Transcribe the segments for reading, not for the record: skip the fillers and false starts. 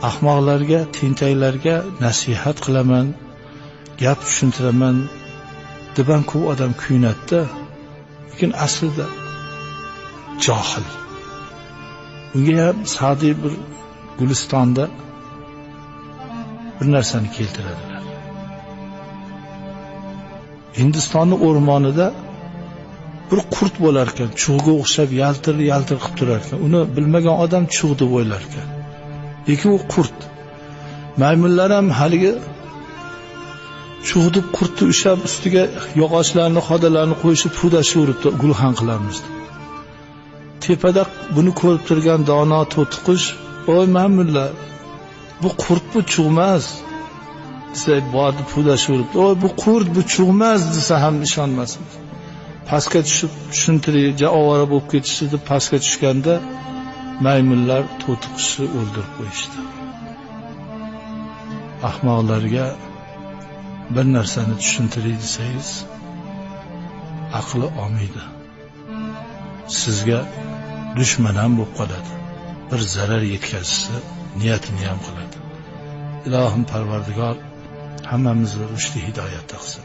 Ahmoqlarga, tentaklarga nasihat qilaman, gap tushuntiraman deb ham ko'p odam kuyunadi-da, lekin aslida johil. Unga ham Sa'diy bir Gulistonda bir narsani keltiradilar. Hindistonning o'rmonida bir qurt bo'lar ekan, chug'ga o'xshab yaltir yaltir qilib turar ekan. Uni bilmagan odam chug' deb o'ylar ekan. Lekin u qurt. Maymunlar ham haligi chug' deb qurtni ushlab ustiga yog'ochlarni, xodalarni qo'yishib pudashaveribdi, gulxan qilamiz deb. Tepada buni ko'rib turgan dono to'tiqush, "Oy maymunlar, bu qurt, bu chug' emas" desa, bordi pudashaveribdi. "Oy bu qurt, bu chug' emas" desa ham ishonmasin. Pastga tushib tushuntirib, ovora bo'lib ketishdi deb pastga tushganda maymunlar to'tiqushni o'ldirib qo'yishdi. Ahmoqlarga bir narsani tushuntiray desangiz, aqli olmaydi. Sizga dushman ham bo'lib qoladi. Bir zarar yetkazishni niyatini ham qiladi. Ilohim Parvardigor hammamizni rushdi hidoyatda qilsin.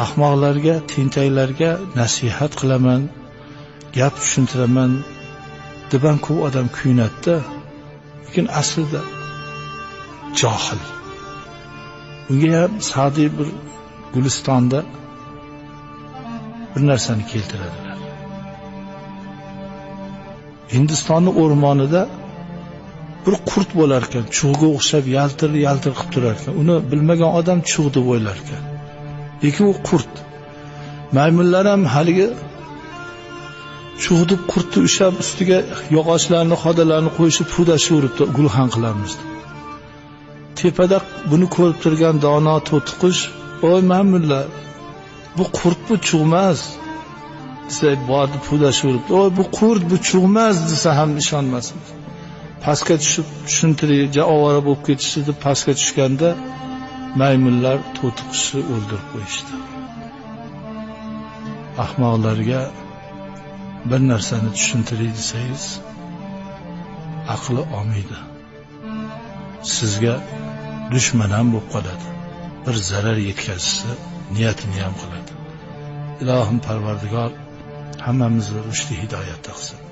Ahmoqlarga, tentaklarga nasihat qilaman, gap tushuntiraman deb ham ko'p odam kuyunadi-da, lekin aslida johil. Unga ham Sa'diy bir Gulistonda bir narsani keltiradilar. Hindistonning o'rmonida bir qurt bo'lar ekan, chug'ga o'xshab yaltir yaltir qilib turar ekan. Uni bilmagan odam chug' deb o'ylar ekan. Lekin u qurt. Maymunlar ham haligi chug' deb qurtni ushlab ustiga yog'ochlarni, xodalarni qo'yishib pudashaveribdi, gulxan qilamiz deb. Tepada buni ko'rib turgan dono to'tiqush, "Oy maymunlar, bu qurt, bu chug' emas" desa, bordi pudashaveribdi. "Oy bu qurt, bu chug' emas" desa ham ishonmasin. Pastga tushib tushuntirib, ovora bo'lib ketishdi deb pastga tushganda maymunlar to'tiqushni o'ldirib qo'yishdi. Ahmoqlarga bir narsani tushuntiray desangiz, aqli olmaydi. Sizga dushman ham bo'lib qoladi. Bir zarar yetkazishni niyatini ham qiladi. Ilohim Parvardigor hammamizni rushdi hidoyatda qilsin.